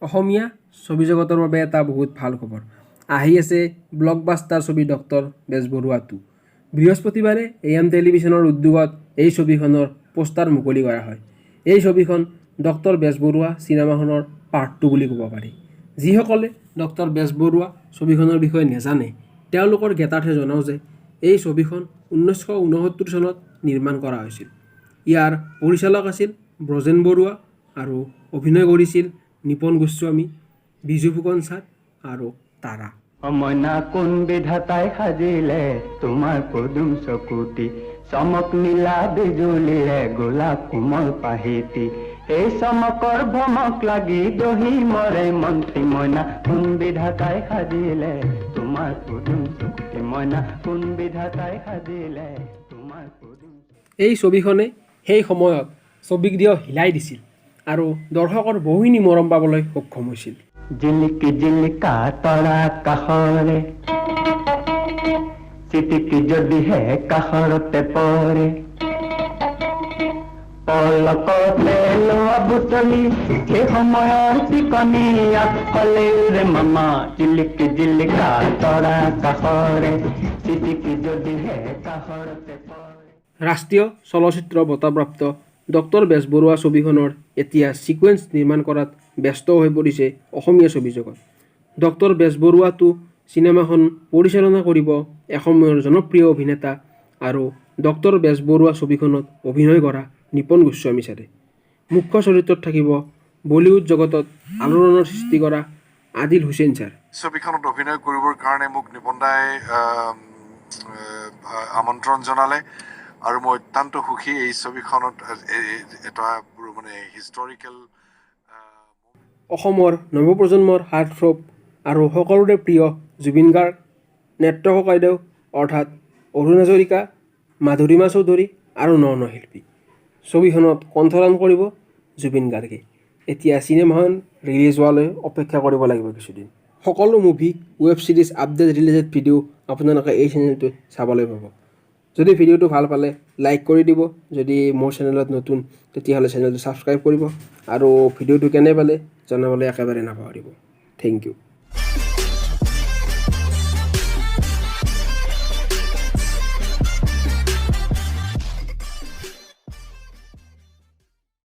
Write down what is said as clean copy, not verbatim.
অসমীয়া ছবি জগতৰ বাবে এটা বহুত ভাল খবৰ আহি আছে। ব্লকবাষ্টাৰ ছবি ডক্টৰ বেজবৰুৱা 2। বৃহস্পতিবাৰে এ এম টেলিভিছনৰ উদ্যোগত এই ছবিখনৰ পোষ্টাৰ মুকলি কৰা হয়। এই ছবিখন ডক্টৰ বেজবৰুৱা চিনেমাখনৰ পাৰ্ট 2 বুলি ক'ব পাৰি। যিসকলে ডক্টৰ বেজবৰুৱা ছবিখনৰ বিষয়ে নেজানে, তেওঁলোকৰ জ্ঞাতাৰ্থে জনাওঁ যে এই ছবিখন 1969 চনত নিৰ্মাণ কৰা হৈছিল। ইয়াৰ পৰিচালক আছিল ব্ৰজেন বৰুৱা আৰু অভিনয় কৰিছিল নিপন গোস্বামী, বিজু ফুকন ছাৰ আৰু তাৰা। অমইনা, কোন বিধাতাই সাজিলে তোমাৰ পদুম চকুটি? চমক নীলা বিজুলীৰে গোলাপ কোমল পাহিটি। এই চমকৰ ভমক লাগি দহি মৰে মন্ত্ৰী। মইনা, কোন বিধাতাই সাজিলে তোমাৰ পদুম চকুটি? মইনা, কোন বিধাতাই সাজিলে তোমাৰ পদুম এই ছবিখনে সেই সময়ত ছবিগৃহ হিলাই দিছিল আৰু দৰ্শকৰ বহুখিনি মৰম পাবলৈ সক্ষম হৈছিল। জিলিকি জিলিকা তৰা কাষৰে চিটিকি যদিহে কাষৰতে পৰে, পলকতে লোৱা বুটলি সেই সময়ৰ চিকনি আগফালে ৰে মামা। জিলিকি জিলিকা তৰা কাষৰে চিটিকি যদিহে কাষৰতে পৰে। ৰাষ্ট্ৰীয় চলচ্চিত্ৰ বঁটাপ্ৰাপ্ত ডক্টৰ বেজবৰুৱা ছবিখনৰ এতিয়া ছিকুৱেঞ্চ নিৰ্মাণ কৰাত ব্যস্ত হৈ পৰিছে অসমীয়া ছবি জগত। ডক্টৰ বেজবৰুৱা 2 চিনেমাখন পৰিচালনা কৰিব এসময়ৰ জনপ্ৰিয় অভিনেতা আৰু ডক্টৰ বেজবৰুৱা ছবিখনত অভিনয় কৰা নিপন গোস্বামী ছাৰে। মুখ্য চৰিত্ৰত থাকিব বলিউড জগতত আলোড়নৰ সৃষ্টি কৰা আদিল হুছেইন ছাৰ। ছবিখনত অভিনয় কৰিবৰ কাৰণে মোক নিপন দাই আমন্ত্ৰণ জনালে আৰু মই অত্যন্ত সুখী। এই ছবিখনত এটা মানে হিষ্টৰিকেল অসমৰ নৱপ্ৰজন্মৰ হাৰ্টথ্ৰব আৰু সকলোৰে প্ৰিয় জুবিন গাৰ্গ, নেত্ৰ ককাইদেউ অৰ্থাৎ অৰুণ হাজৰিকা, মাধুৰিমা চৌধুৰী আৰু ন ন শিল্পী। ছবিখনত কণ্ঠদান কৰিব জুবিন গাৰ্গে। এতিয়া চিনেমাখন ৰিলিজ হোৱালৈ অপেক্ষা কৰিব লাগিব কিছুদিন। সকলো movie, web series update related video আপোনালোকে এই চেনেলটোত চাবলৈ পাব। যদি ভিডিঅ'টো ভাল পালে লাইক কৰি দিব। যদি মোৰ চেনেলত নতুন, তেতিয়াহ'লে চেনেলটো ছাবস্ক্ৰাইব কৰিব আৰু ভিডিঅ'টো কেনে পালে জনাবলৈ একেবাৰে নাপাহৰিব। Thank U.